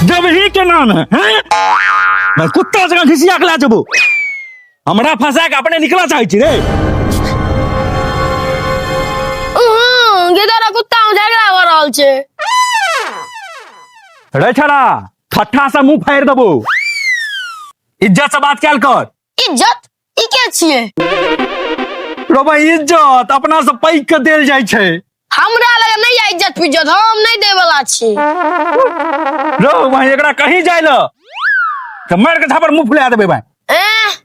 देबही केना ने हैं? मैं कुत्ता जकाँ घिसिया के लए जेबो। हमरा फंसा के अपने निकला चाहै छी रे। उहुं, गिदड़ आ कुत्ता में झगड़ा भऽ रहल छै। रे छड़ा, ठट्ठा से मुंह फाड़ि देबो। इज्जत से बात कैल कर। इज्जत ई के छियै? रो भाई, इज्जत अपना से पैघ के देल जाइ छै। हमरा लग नहीं है इज्जत पिज्जत, हम नहीं दे वाला छी। रो भाई, एकरा कहीं जाय ल तऽ मारि के झापर मुंह फुला देबै भाई। ए,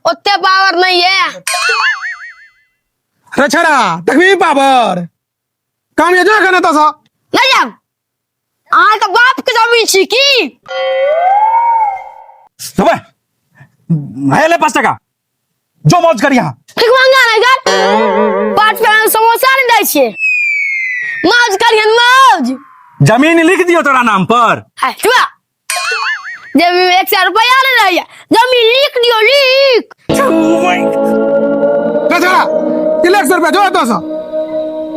ओते पावर नहीं है। रे छड़ा, देखबी पावर काम ये जा कने तसा। नहीं जाब, अहाँ के बाप के जमीन छी की? रो भाई, हे ले 5 टका, जो मौज कर यहाँ। ठीक महंगा नहीं कर, 5 टका में समोसा नहीं दै छियै। मौज करियन मौज। जमीन लिख दियो तोरा नाम पर। है चुआ, जमीन में 100 रुपया नहीं रहिए, जमीन लिख दियो लिख। रे छड़ा, ई 100 रुपया जो तसा।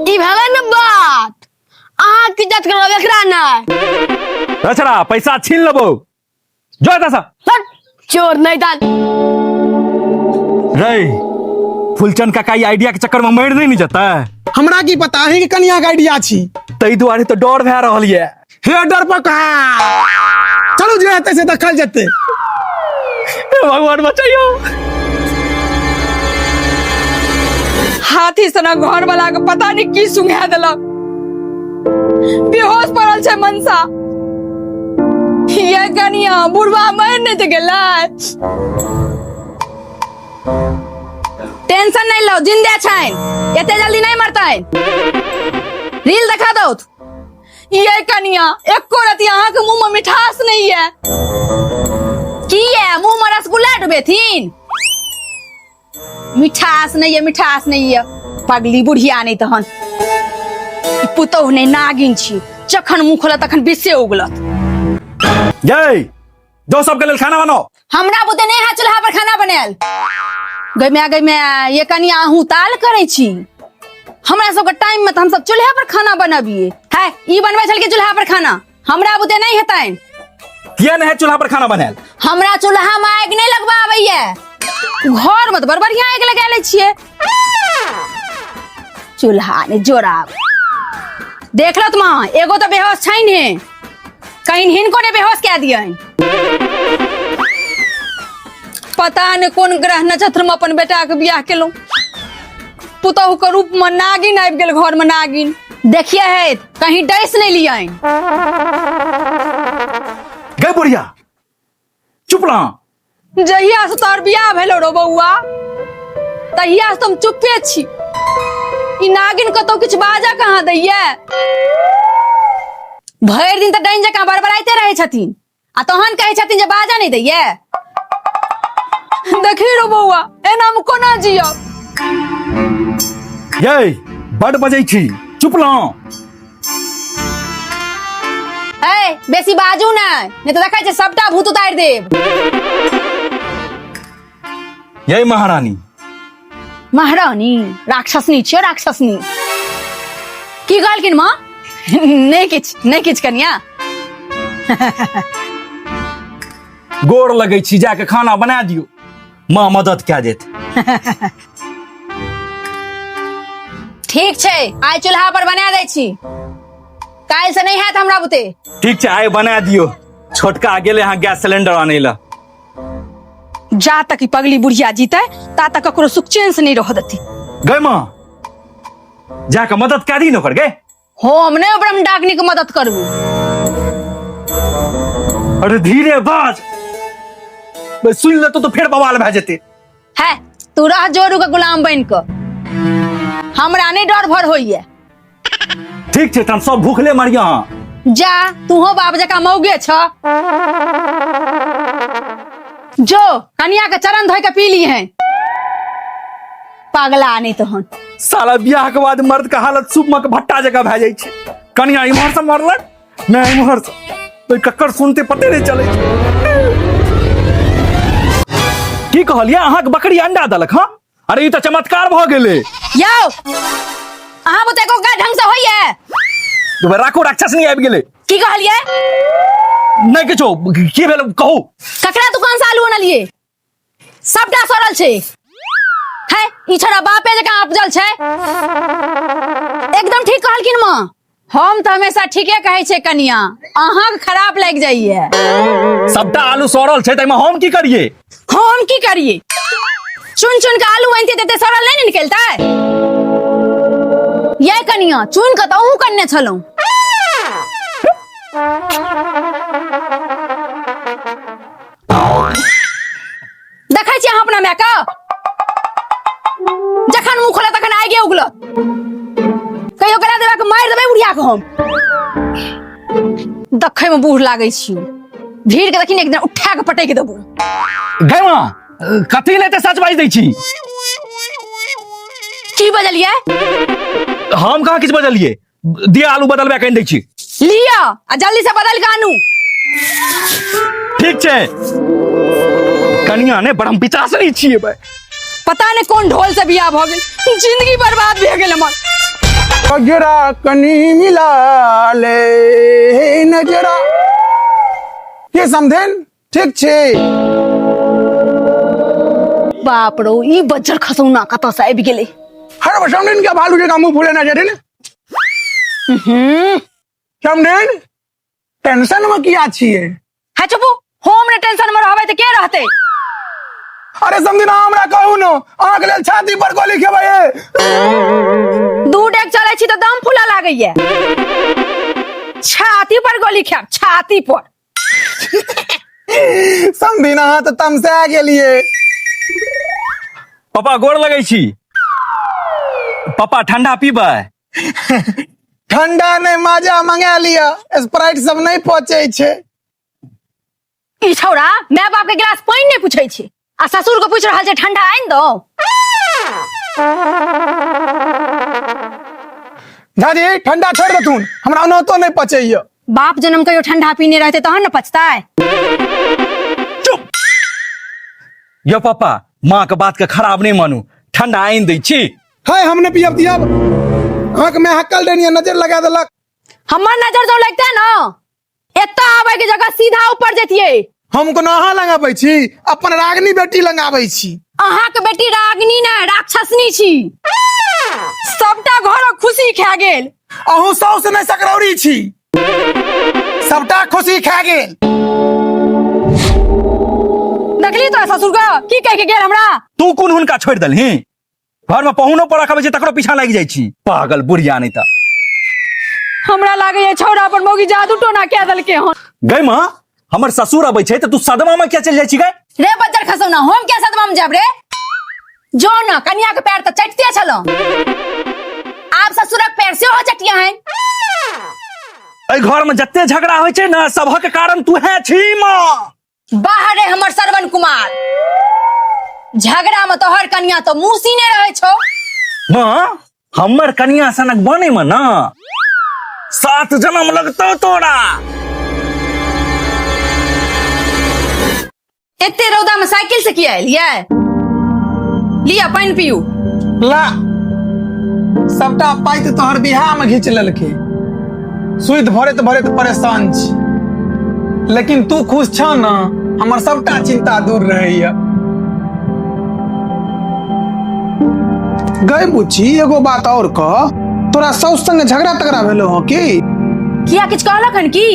ई भेलै ने बात, अहाँ की इज्जत करब एकरा नहीं। रे छड़ा, पैसा छीन लेबो, जो एतऽ सँ। हट, चोर नहीं दान। रे फुलचंद काका, ई आइडिया के चक्कर में मरि नहीं ने जेतै? हमरा की पता है कि कनिया के आइडिया छी। ताहि दुआरे तऽ डर भए रहल ये। हे डर पर कहा, चलू जे हेतै से देखल जेतै। हे भगवान बचैयो। हाथी सनक घर वाला के पता नहीं की सुंघा देलक, बेहोश पड़ल छै मनसा। ये कनिया, बुढ़वा मरि नहीं तऽ गेलै? टेंशन नहीं लो, जिंदे छैन, एते जल्दी नहीं मरतै। रील देखा दो। ये कनिया, एको रति अहाँ के मुंह में मिठास नहीं है। की है मुंह में रसगुल्ला डुबेथिन? मिठास नहीं है, मिठास नहीं है। पगली बुढ़िया नहीं तहन ई पुतोह नहीं नागिन छी, जखन मुंह खोलत तखन विषे उगलत। जय जो सबके लेल खाना बनाओ। हमरा बुते नहीं है चूल्हा पर खाना बनायल। गई मैं, गई मैं, ये कनिया अहूँ ताल करै छी। हमरा सबके टाइम में तऽ हमसब चूल्हे पर खाना बनबियै। है ई बनबै छलखिन चूल्हा पर खाना, हमरा बुते नहीं हेतनि। किया नहीं है चूल्हा पर खाना बनायल? हमरा चूल्हा में आगि नहीं लगवा आबैया, घर में तऽ बड़ बढ़िया आगि लगा लै छियै, चूल्हा ने जोड़ाब। देख लो माँ, एगो तऽ बेहोश छैन हे, कहीं हिनको ने बेहोश कए दियनि। पता ने कोन ग्रह नक्षत्र में अपन बेटा के बियाह केलहुँ, पुतहु के रूप में नागिन आबि गेल घर में नागिन। देखिए है कहीं डस नहीं लियनि। गई बुढ़िया, चुप रह। जहिया से तोहर बियाह भेलो रो बौआ, तहिया से हम चुप्पे छी। ई नागिन कतौ किछु बाजा कहाँ दैया? भरि दिन तऽ डाइन जकाँ बड़बड़ाइते रहै छथिन आ तहन कहै छथिन जे बाजा नहि दैया। देखी रो बौआ, एना हम कोना जियब? ये बड बजै छी, चुप रह। ए बेसी बाजू नै, नहीं तऽ देखै छियै सबटा भूत उतारि देब। ये महारानी। महारानी राक्षसनी छियो, राक्षसनी। की कहलखिन माँ? नहीं किछु, नहीं किछु कनिया। गोर लगै छी, जाके खाना बना दियौ, माँ मदद कए देत। ठीक छै, आइ चूल्हा पर बना दै छी, काल्हि से नहीं हैत हमरा बुते। ठीक छै, आइ बना दियौ। छोटका गेलै अहाँ गैस सिलेंडर आनै लए। जा तक ई पगली बुढ़िया जीते ता तक ककरो सुख चैन से नहीं रह देती। गै माँ, जाके मदद कए दी ने ओकर। गै हम नहीं ब्रह्म डाकनी के मदद करबू। अरे धीरे बाज, बे सुन लेतो तो फेर बवाल भए जेते। है तू रह जोरू के गुलाम बन के, हमरा नहीं डर भर होइए। ठीक छै, तहन सब भूखले मरिया। जा, तूहो बाप जकाँ मौगे छ, जो कनिया के चरण धोइ के पी ली है। पागला नहीं तहन। साला बियाह के बाद मर्द के हालत सूप के भट्टा जकाँ भए जाइ छै। कनिया इम्हर से मरलक, मैं इम्हर से, ओहि कक्कर सुनते पते नहीं चले छै। की कहलियै अहाँके बकरी अंडा देलक? हँ, अरे ई तऽ चमत्कार भऽ गेलै। यौ, अहाँ बुते एको काज ढंग से होइए? राखो, राक्षस नहीं आबि गेलै। की कहलिए? नहि किछो। की भेल कहू? ककरा दुकान से आलू अनलिए? सबटा सड़ल छै। है ई छोरा बापे जकाँ उपजल छै। एकदम ठीक कहलखिन माँ। हम तऽ हमेशा ठीके कहै छै कनिया, अहाँके खराब लागि जाइए। सबटा आलू सड़ल छै, ताहिमे हम की करिए? हम की करिए? चुन चुन के आलू आनिते तऽ एते सड़ल नहि ने निकलतै। ये कनिया, चुन के तऽ अहूँ कन्ने छलहुँ। देखै छी अहाँ अपना माय के, जखन मुंह खोला तखन आगे उगल। कहियो गला देबा के मारि देबै बुढ़िया के हम। देखै में बूढ़ लागै छी, भीड़ के देखी ने, एक दिन उठा के पटकि देबो। गै माँ, कथी ले ते सच बाजि दै छी? की बजलियै? हम कहाँ किछु बजलियै? दिया, आलू बदलबे कनि दै छी। लिअ आ जल्दी से बदल के आनू। ठीक छै कनिया। ने बड़ हम विचारसनी छियै भाई। पता नहीं कौन ढोल से बियाह भ गेल, जिंदगी बर्बाद भे गेल हमर। नजरा कनी मिला ले नजरा के। समधेन, ठीक छै? बाप रो, ई बज्जर खसौना कतऽ से आबि गेलै? हर समधेन के भालू जकाँ मुंह फुलेना छै ने। समधेन, टेंशन में किया छियै? है चुपू, हम ने टेंशन में रहबै तऽ के रहतै? अरे समधिन, अहाँ हमरा कहू ने, अहाँके लेल छाती पर गोली खेबै। दू डेग चलै छी तऽ दम फूला लागैया, छाती पर गोली खायब, छाती पर। समधिन, अहाँ तऽ तमसा गेलियै। पापा, गोर लगै छी पापा। ठंडा पीबै? ठंडा नहि, माजा मंगा लिअ। स्प्राइट सब नहि पचै छै। ई छौड़ा माय बाप के गिलास पानि नहि पूछै छै आ ससुर के पूछि रहल छै ठंडा आनि दो। झाजी, ठंडा छोड़ि देथुन, हमरा ओनाहितो नहि पचैया। बाप जन्म कहियो ठंडा पीने रहते तहन ने पचतै। चुप यो पापा, माँ के बात के खराब नहीं मानू, ठंडा आनि दै छी। है, हम नहि पियब दियब। अहाँके मैं हक्कल देनी, नजर लगा देलक। हमर नजर जो लगते ना, एतऽ आबै के जगह सीधा ऊपर जतियै। हम कोनो अहाँ लग अबै छी? अपन रागनी बेटी लग आबै छी। अहाँके बेटी रागनी ने, राक्षसनी छी। सबटा घरक खुशी खा गेल। अहूँ साउस नहि सकरौरी छी, सबटा खुशी खा गेल। देखली तो ससुर के की कह के गेल हमरा? तू कोन हुनका छोड़ि देलही? घर में पहुनो पर रखबै छै तकरो पीछा लागि जाइ छी। पागल बुढ़िया नहि तऽ। हमरा लागैया छौड़ा पर मौगी जादू टोना कए देलकै हन। गै माँ, हमर ससुर अबै छै तऽ तू सदमा में किया चलि जाइ छी गै? रे बज्जर खसौना, हम क्या सदमा में जाब रे? जो न कनिया के पैर तऽ चटते छलहुँ, आब ससुरक पैर सेहो चटिया है। एहि घर में जते झगड़ा होइ छै ने, सबहक कारण तू है छी माँ। बाहर रे हमर श्रवण कुमार, झगड़ा में तोहर कनिया तो मुंह सीने रहे छौ। माँ, हमर कनिया सनक बने में ना 7 जन्म लगतौ तोरा। एते रौदा में साइकिल से किया एलियै? लिया, पानि पियू। ला, सबटा पाइ तऽ तोहर बियाह में घीच लेलकै। सुति भरैत भरैत परेशान छी, लेकिन तू खुश छ न, हमर सबटा चिंता दूर रहैया। गई बुच्ची, एगो बात और कह, तोरा साउस संगे झगड़ा तगड़ा भेलो हो की? किया, किछु कहलक हन की?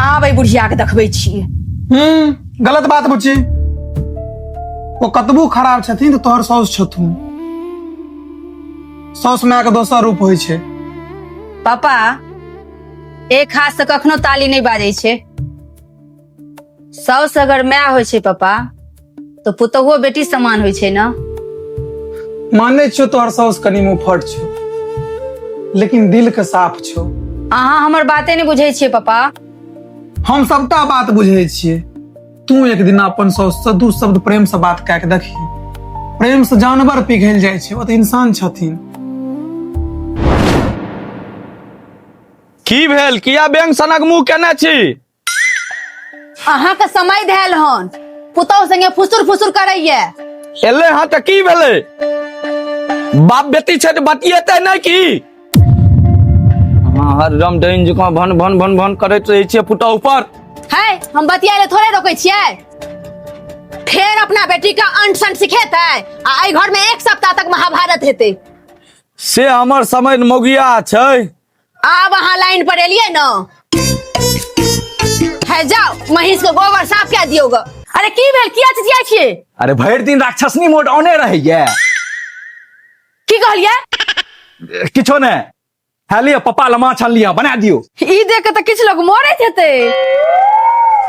आबै बुढ़िया के देखबै छियै। गलत बात बुच्ची। ओ कतबो खराब छथिन तऽ तोहर साउस छथुन। साउस माय के दोसर रूप होइ छै। पापा, एक हाथ से कखनो ताली नहि बाजै छै। साउस अगर माय होइ छै पापा, तो पुतोहुओ बेटी समान होइ छै ने। मानै छियौ, तोहर साउस कनि मुँहफट छौ, लेकिन दिल के साफ छौ। अहाँ हमर बाते नहि बुझै छियै पापा। हम सबटा बात बुझै छियै। तू एक दिन अपन साउस से दू शब्द प्रेम से बात कए के देखी। प्रेम से जानवर पिघलि जाइ छै, ओ तऽ इंसान छथिन। की भेल? किया बैंक सनक मुंह केने छी? अहाँके समय धैल हन, पुतोहु संगे फुसुर फुसुर करैया। एलै हँ तऽ की भेलै? बाप बेटी छै तऽ बतियेतै नहि की? हँ। हरदम डाइन जकाँ भन भन भन भन करैत रहै छियै पुतहु पर। है, हम बतियाए ले थोड़े रोकै छियै। फेर अपना बेटी का अंट संट सिखेतै आ एहि घर में एक सप्ताह तक महाभारत हेतै। से हमर समय मौगिया छै। आब अहाँ लाइन पर एलियै न, है जाओ महींस के गोबर साफ कए दियौ ग। अरे की भेल, किया चिचियाइ छियै? अरे भरि दिन राक्षसनी मोड ऑने रहैया। की कहलियै? किछो नहि। है लिअ, पप्पा लमा छल लिअ, बना दियौ। ई देख के तऽ किछु लोग मरैत हेतै।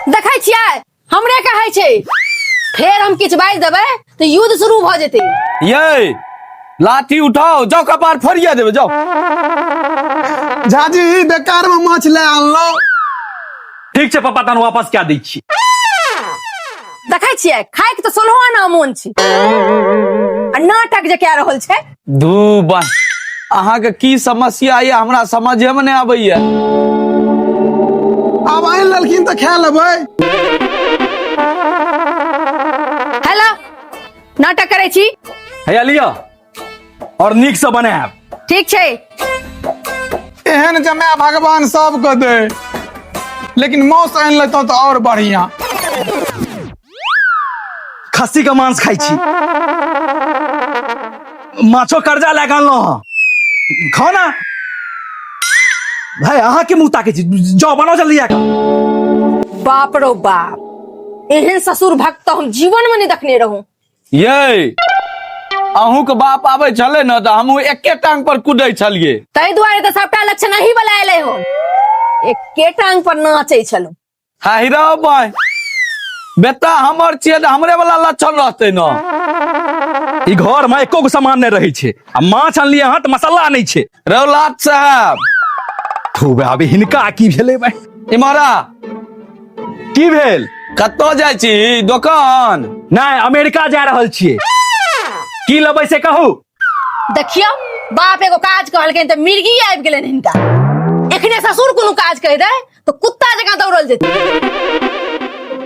देखै छियै, हमरे कहै छै। फेर हम किछु बाजि देबै तऽ युद्ध शुरू भऽ जेतै। ये लाठी उठाओ, जाओ कपार फोड़िया देबै, जाओ। झाजी, बेकार में माछ ले आनलहुँ। ठीक छै पप्पा, तहन वापस कए दै छी। देखै छियै, खायके तऽ सोलहो आना मोन छै आ नाटक जे कए रहल छै। धू बा, अहाँके की समस्या यऽ हमरा समझे में नहि आबैया। आब आनि लेलखिन तऽ खा लेबै। हेलो, नाटक करै छी? हैया लिअ, और नीक से बनायब। ठीक छै। एहन जमाय भगवान सबके दे, लेकिन मांस आनि लेतहुँ तऽ और बढ़िया। खस्सी के मांस खाइ छी, माछो कर्जा लए कऽ अनलहुँ हँ, खाउ ना। भाई, अहाँ के मुंह ताकै छी? जाओ बनाओ जल्दी आके। बाप रो बाप, एहन ससुर भक्त तऽ हम जीवन में नहीं देखने रहूं। ये अहूँके बाप आबै छलै ने तऽ हमहूँ एके टांग पर कुदै छलियै। ताहि दुआरे तऽ सबटा लक्षण अही वाला एलै हो, एके टांग पर नाचै छलहुँ। हा हीरो भाई, बेटा हमर छियै तऽ हमरे वाला लक्षण रहतै ने। ई घर में एको गो सामान नहीं रहै छै, आ माछ अनलियै अहाँ तऽ मसाला नहीं छै। रौलाद साहब। थू बे, अभी हिनका की भेलै भाई? इमारा। की भेल? कतऽ जाइ छी? दोकान? नहीं, अमेरिका जा रहल छियै। की लेबै से कहू। देखियौ, बाप एगो काज कहलखिन तऽ मिर्गी आबि गेलनि हिनका। एखने ससुर कोनो काज कहि दे तऽ कुत्ता जकाँ दौड़ल जेतै।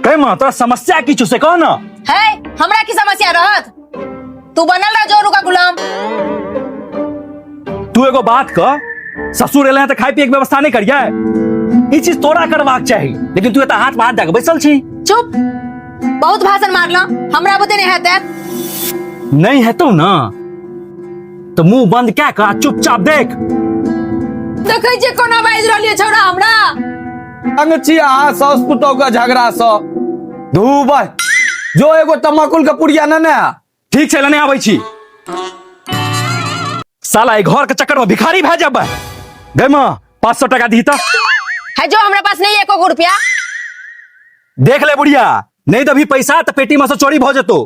कहि माँ, तोरा समस्या की छौ से कह ना। है, हमरा की समस्या रहत? तू बनल रह जोरू का गुलाम। तू एगो बात कह, ससुर एले तऽ खाय पिए के व्यवस्था नहीं करिए? ई चीज तोरा करबाक चाही, लेकिन तू एतऽ हाथ में हाथ दऽ के बैसल छी। चुप, बहुत भाषण मारलो, हमरा बुते नहीं हेतै। नहीं हेतौ ना तो मुंह बंद कए कऽ आ चुपचाप देख। देखै छियै कोना बाजि रहल ये छौड़ा हमरा। अंग छी अहाँ साउस पुतोह के झगड़ा सँ। धू भाई, जो एगो तमाकुल के पुड़िया ने ने आ। ठीक छै, लेने आबै छी। साला ई घर के चक्कर में भिखारी भए जेबै। गै माँ, 500 टका दी तऽ। है जो, हमरा पास नहीं एको गो रुपया। देख ले बुढ़िया, नहीं देबही पैसा तऽ पेटी में से चोरी भऽ जेतौ।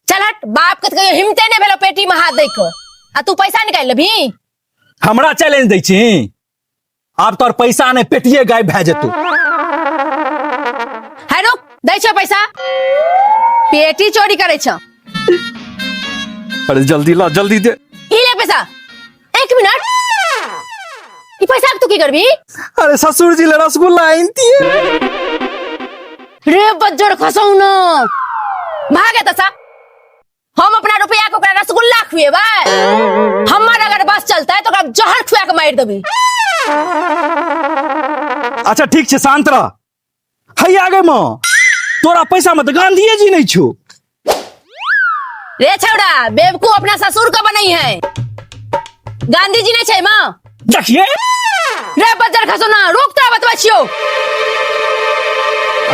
चल हट, बाप के तऽ कहियो हिम्मते नहीं भेलो पेटी में हाथ दै के, आ तू पैसा निकालि लेबही? हमरा चैलेंज दै छी? आब तोर पैसा नहि, पेटिए गायब भए जेतौ। है रुक, दै छौ पैसा, पेटी चोरी करै छौ। अरे जल्दी ला, जल्दी दे। ई ले पैसा। एक मिनट, ई पैसा के तू की करबी? अरे ससुर जी ले रसगुल्ला आनतिए। रे बज्जर खसौ न, भागे तसा। हम अपना रुपया के ओकरा रसगुल्ला खुएबै? हमर अगर बस चलतै तऽ ओकरा जहर खुआ के मारि देबै। अच्छा ठीक छै, शांत रह। हैया गे माँ, तोरा पैसा में तऽ गांधीए जी नहीं छौ। रे छौड़ा बेवकूफ, अपना ससुर के बनई है, गांधी जी नहीं छै माँ। देखिए रे बज्जर खसो ना, रुक तोरा बतबै छियौ।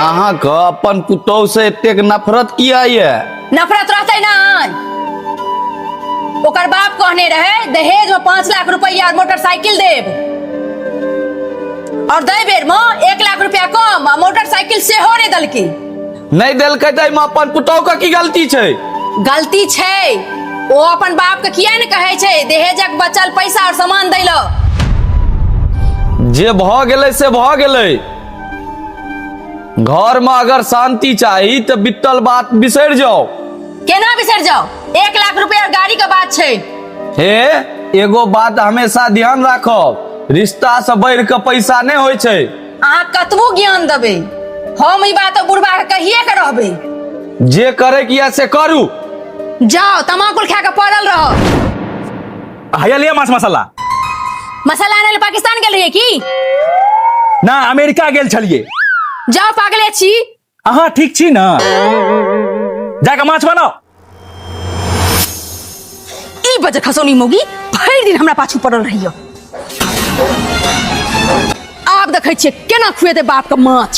अहाँके अपन पुतोह से एतेक नफरत किया ये? नफरत रहतै ना? ओकर बाप कहने रहे दहेज में 5 लाख रुपया और मोटरसाइकिल देब, और दै बेर में 1 लाख रुपया कम आ मोटरसाइकिल सेहो नहीं देलकी। नहि देलकै तऽ एहिमे अपन पुतोह के की गलती छै? गलती छै, ओ अपन बाप के किया ने कहै छै दहेजक बचल पैसा और सामान दै ल। जे भऽ गेलै से भऽ गेलै। घर में अगर शांति चाही तऽ बितल बात बिसरि जाओ। केना बिसरि जाओ? 1 लाख रुपया और गाड़ी के बात छै। हे, एगो बात हमेशा ध्यान राखब, रिश्ता से बढ़ि के पैसा नहि होइ छै। अहाँ कतबो ज्ञान देबै, हम ई बात बुढ़बा के कहिए के रहबै। जे करे के यऽ से करू। जाओ तमाकुल खा के पड़ल रहो। हैया लिअ माछ मसाला। मसाला आनै लए पाकिस्तान गेल रहियै की? ना, अमेरिका गेल छलियै। जाओ, पागले छी। अहाँ ठीक छी ने? जाके माछ बनाओ। ई बजे खसौनी मौगी भरि दिन हमरा पाछू पड़ल रहियो। आब देखै छियै केना खुएतै बाप के माछ।